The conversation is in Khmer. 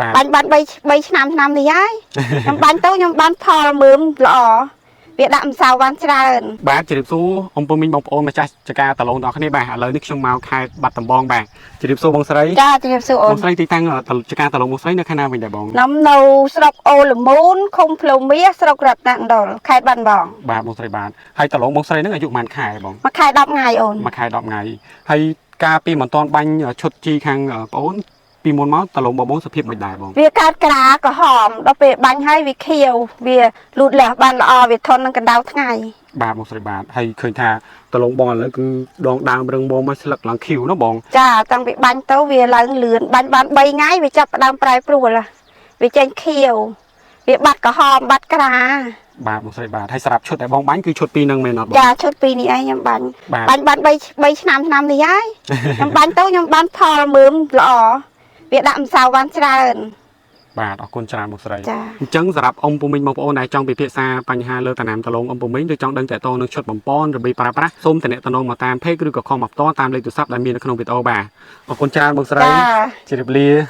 បាទ បាញ់បាន3ឆ្នាំឆ្នាំនេះហើយ ខ្ញុំបាញ់ទៅខ្ញុំបានផលមើមល្អវាដាក់ម្សៅបានច្រើន បាទជម្រាបសួរអំពើមីងបងប្អូនម្ចាស់ចការតឡងទាំងអស់គ្នាបាទឥឡូវនេះខ្ញុំមកខេត្តបាត់ដំបងបាទជម្រាបសួរបងស្រី ចាជំរាបសួរអូ ប ន ងស្រីទីតាំងចការតឡងបងស្រីនៅខាងណាវិញដែរបង ខ្ញុំនៅស្រុកអូលមូនឃុំភ្លូមាសស្រុករតនមណ្ឌលខេត្តបាត់ដំបង បាទបងស្រីបាទហើយតឡងបងស្រីហ្នឹងអាយុប៉ុន្មានខែបង មួយខែ10ថ្ងៃអូន មួយខែ10ថ្ងៃហើយកាលពីមិនទាន់បាញ់ឈុតជីខាងប្អូនពីមុនមកតឡងបងបងសភាពមិនដែរបង វាកើតក្រាក្រហមដល់ពេលបាញ់ហើយវាខៀវវាលូតលាស់បានល្អវាធន់នឹងកម្ដៅថ្ងៃ បាទបងស្រីបាទហើយឃើញថាតឡងបងឥឡូវគឺដងដើមរឹងមកមកស្លឹកឡើងខៀវណាបង ចាតាំងពីបាញ់ទៅវាឡើងលឿនបាញ់បាន3ថ្ងៃវាចាប់ផ្ដើមប្រែប្រួលហ៎វាចេញខៀវវាបាត់ក្រហមបាត់ក្រា បាទបងស្រីបាទហើយសម្រាប់ឈុតដែលបងបាញ់គឺឈុតពីរហ្នឹងមែនអត់បង ចាឈុតពីរនេះឯងខ្ញុំបាញ់ បាទ បាញ់បាន3ឆ្នាំឆ្នាំនេះហើយ ខ្ញុំបាញ់ទៅខ្ញុំបានផលមើមល្អវាដាក់ម្សៅបានច្រើន បាទអរគុណច្រើនបងស្រី ចា អញ្ចឹងសម្រាប់អ៊ំពូមីងបងប្អូនដែលចង់ពិភាក្សាបញ្ហាលើតំណាំតឡងអ៊ំពូមីងឬចង់ដឹងតកតងនឹងឈុតបំពន់របៀបប្រើប្រាស់សូមតំណតំណងមកតាម page ឬក៏ខំមកផ្ទាល់តាមលេខទូរស័ព្ទដែលមាននៅក្នុងវីដេអូបាទអរគុណច្រើនបងស្រី ចា ជម្រាបលា